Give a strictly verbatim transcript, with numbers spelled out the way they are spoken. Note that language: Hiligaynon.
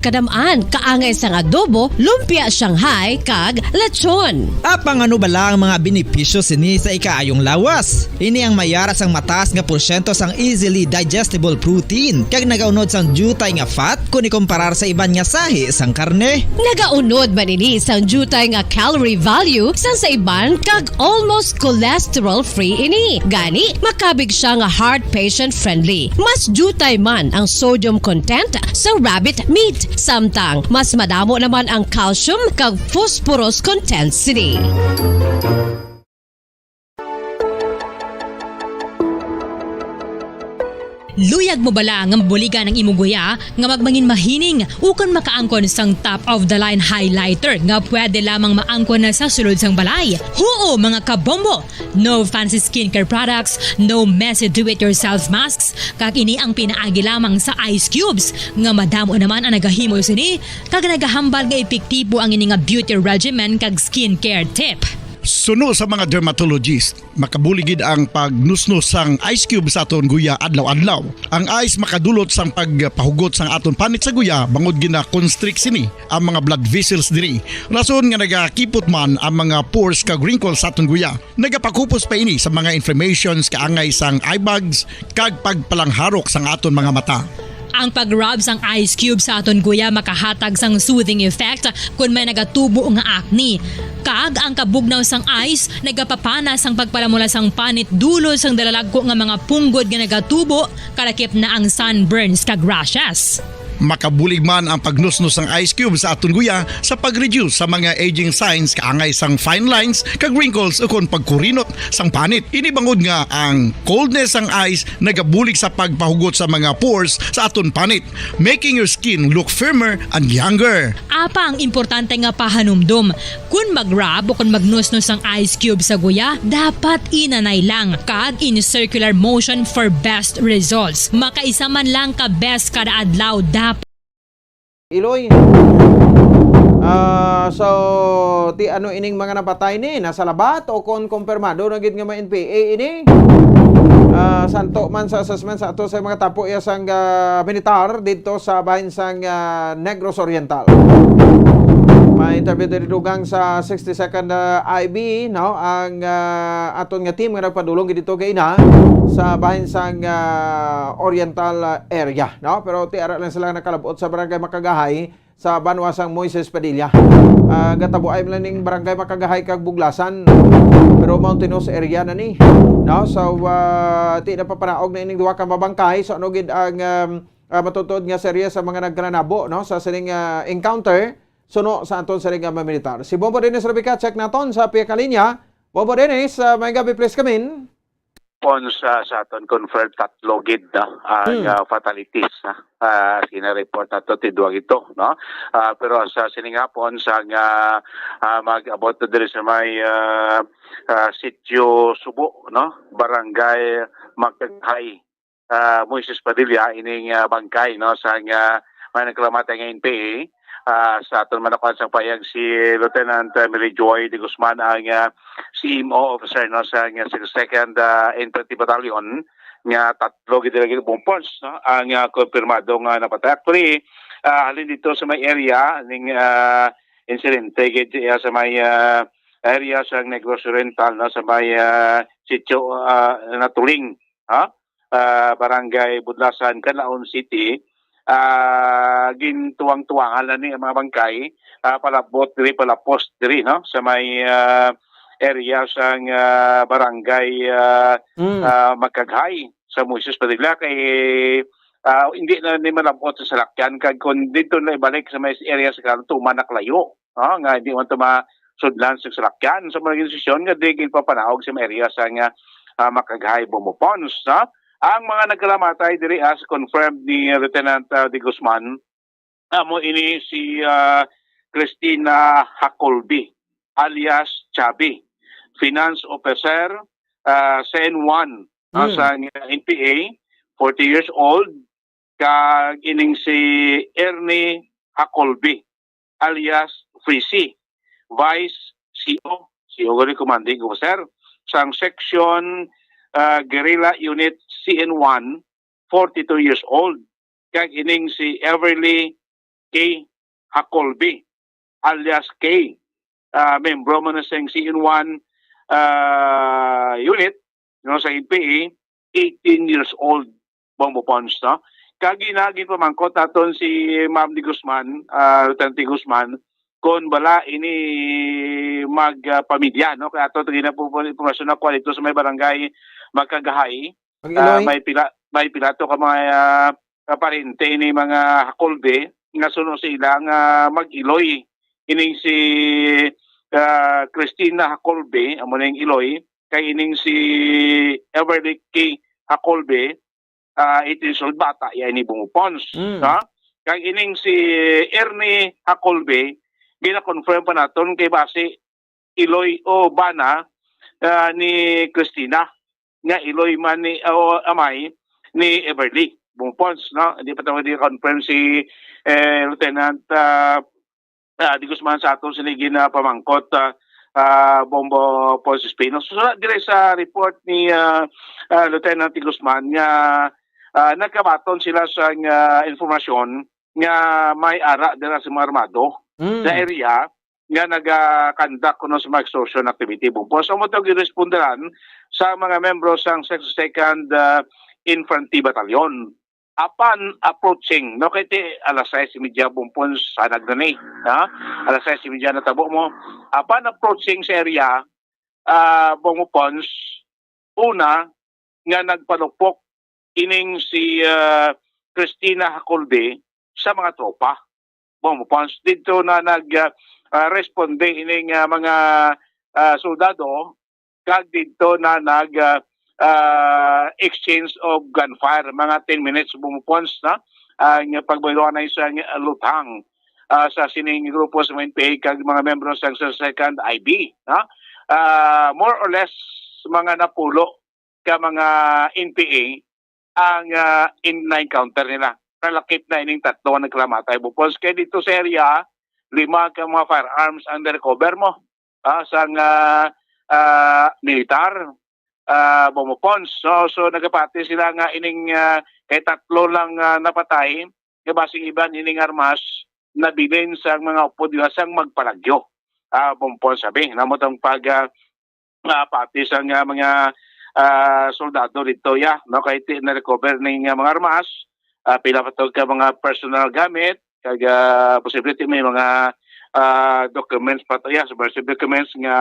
Kadam-an, kaangay sang adobo, lumpia Shanghai, kag lechon. Apang ano bala ang mga benepisyo sini sa ikaayong lawas? Ini ang mayara sang mataas nga porsyento sang easily digestible protein, kag nagaunod sang diutay nga fat kon ikumparar sa iban nga sahi sang karne. Nagaunod man ini sang diutay nga calorie value sang sa iban, kag almost cholesterol-free ini. Gani, makabig siya nga heart patient-friendly. Mas diutay man ang sodium content sa rabbit meat, samtang mas madamo naman ang calcium kag phosphorus content sini. Luyag mo bala nga mabuligan ang imo guya nga magmangin mahining ukon makaangkon sang top of the line highlighter nga pwede lamang maangkon na sa sulod sang balay? Huo, mga kabombo! No fancy skincare products, no messy do-it-yourself masks, kag ini ang pinaagi lamang sa ice cubes nga madamo naman ang nagahimo sini kag nagahambal nga epektibo ang ini nga beauty regimen kag skincare tip. Suno sa mga dermatologist, makabulig gid ang pagnusnos sang ice cube sa aton guya adlaw-adlaw. Ang ice makadulot sang pagpahugot sang aton panit sa guya bangod gina-constrict sini ang mga blood vessels diri. Rason nga nagakipot man ang mga pores kag wrinkles sa aton guya. Nagapakupos pa ini sa mga inflammations kaangay sang eye bags kag pagpalangharok sang aton mga mata. Ang pag-rub sang ice cube sa aton guya makahatag sang soothing effect kon may nagatubo nga acne. Kag ang kabugnaw sang ice nagapapana sang pagpalamula sang panit dulot sang dalalagko nga mga punggod nga nagatubo, kalakip na ang sunburns kag rashes. Makabulig man ang pagnusnos sang ice cube sa aton guya sa pag-reduce sa mga aging signs kaangay sang fine lines kag wrinkles ukon pagkurinot sang panit. Ini bangod nga ang coldness sang ice nagabulig sa pagpahugot sa mga pores sa aton panit, making your skin look firmer and younger. Apang importante nga pahanumdom, kon mag-rub o kon magnusnos ang ice cube sa guya, dapat inanay lang kag in circular motion for best results. Makaisa man lang ka beses kada adlaw dapat. Iloy. Ah, so, ti ano ining mga napatay ni? Nasa labat o kon kumpirmado na gid nga may N P A ini? Ah, santo man sa assessment sa ato sa mga tapo iya sang, ah, militar didto sa bahin sang, ah, Negros Oriental. May interview diri dugang sa sixty-second, ah, I B, no? Ang, ah, aton nga team nga nagpadulong gid didto kay ina sa bahin sang, ah, Oriental, ah, area, no? Pero ti ara lang sila nakalabot sa Barangay Makagahay sa banwa sang Moises Padilla. Ah, gatabuay man lang ning Barangay Makagahay kag Buglasan, pero mountainous area na ni, no? So, ah, ti napapanaog na ining duha ka mabangkay. So, ano gid ang, um, ah, matuod nga serye sa mga nagkananabo, no, sa sining, ah, encounter suno sa aton sining, ah, mga militar? Si Bombo Dennis Rabica, check naton sa pihak nga linya. Bombo Dennis, ah, may gabi, please come in. Pon sa, sa aton confirmed, tatlo gid na ang, Hmm. ah, fatalities, ah, ah, sina-report nato, ti duha gid to, no? Ah, pero sa sining hapon, sa nga, ah, mag-abot na diri sa may, ah, ah, Sitio Subo, no? Barangay Magkaghay, ah, Moises Padilla, ining, ah, bangkay, no? Sa nga may nagkalamatay nga N P A, ah, sa aton manakuan sang payag si Lieutenant, ah, Mary Joy de Guzman, ang, ah, C M O officer, no, sa, nga sa second, ah, Infantry Battalion, nga tatlo gid lagi bumpons, no, ang, ah, kumpirmado nga napatay. Actually, ah, halin dito sa may area ning, ah, insidente gid, ah, sa may, ah, area sa Negros Oriental, no, sa may, ah, sitio, ah, Natuling, ha? Ah, Barangay Budlasan, Canlaon City, ah, gintuwang-tuwangan na ni ang mga bangkay, ah, palabot diri, palapos diri, no, sa may, ah, area sang, ah, barangay, ah, Mm. ah, Magkaghay sa Moises Padilla kay, ah, hindi na ni malabot sa salakyan kag kung dito na ibalik sa may area sa Kalantuman nakalayo, ah, nga hindi man to masudlan sa salakyan. So, mga desisyon nga di ginpapanaog sa mga area sa nga, ah, Makaghay, Bombo Pons, no? Ang mga nagkalamatay diri, as confirmed ni Lieutenant, ah, de Guzman, amo ini si, ah, Christina Hacolby, alias Chubby, finance officer, ah, sa N one, ah, Mm. sa N P A, forty years old, kag ining si Ernie Hacolby, alias Freezy, Vice C O, C O gani, Commanding Officer, sang Section, ah, Guerrilla Unit C N one, forty-two years old. Kag ining si Everly K Hacolbe, alias K, ah, membro man na sang C N one, ah, unit, no, sa N P A, eighteen years old, Bombo Pons, no? Kag ina, ginpamangkot naton si Ma'am de Guzman, ah, Lieutenant de Guzman, kung bala ini magpamilya, no? Kay ato, ito gina po, po, impormasyon na kuha dito sa may barangay Magkagahay. Ang Ah, Iloy? may pila, may pila to ka mga, ah, kaparente ni mga Hacolbe nga suno sila nga mag-Iloy. Ining si, ah, Christina Hacolbe, amo na yung Iloy, kay ining si Everly K Hacolbe, ah, eighteen years old, bata ya ini, Bombo Pons, Mm. ha? Kag ining si Ernie Hacolbe, gina-confirm pa naton kay basi Iloy o bana, ah, ni Christina, nga Iloy man ni, o amay ni Everly, Bombo Pons, no? Hindi pa tayo di confirm si, eh, Lieutenant, ah, ah, de Guzman sa aton sini ginapamangkot, ah, ah, Bombo Pons Espino. So, sa, dire sa report ni, ah, ah, Lieutenant de Guzman nga, ah, nagkabaton sila sa, ah, informasyon nga may ara dira sa mga armado Mm. sa area nga naga-conduct kuno sa mga extortion activity, Bombo Pons. So, mo to giresponderan sa mga membro sang sixty-second, ah, Infantry Battalion. Upon approaching, no, kay ti alas sais y media, Bombo Pons, sanag na ni, ha? Alas sais y media na tabo mo. Upon approaching sa area, ah, Bombo Pons, una nga nagpalupok ining si, ah, Christina Hacolbe sa mga tropa, Bombo Pons. Dito na nag, ah, ah, responde ining, ah, mga, ah, soldado, kag dito na nag, ah, ah, exchange of gunfire, mga ten minutes, Bombo Pons, na ang pagbayuanay sa luthang, ah, sa sining grupo sa N P A kag mga membro sa second I B, ha? Ah, more or less, mga napulo ka mga N P A ang, ah, in, na-encounter nila. Nalakip na ining tatlo nga nagkalamatay, Bombo Pons. Kay dito sa area, lima ka mga firearms ang na-recover mo, ah, sang, ah, ah, militar, ah, Bombo Pons. So, so nagapati sila nga ining, ah, kay tatlo lang, ah, napatay, nga basing iban ining armas nabilin sang mga upod nila sang magpalagyo. Ah, Bombo Pons, sabi, namo tong pag, ah, ah, pati sang, ah, mga, ah, soldado dito, ya, no, kay ti na-recover ning, ah, mga armas, ah, pila pa to ka mga personal gamit, kag, ah, posible ti may mga, ah, documents pa to, ya, subversive documents nga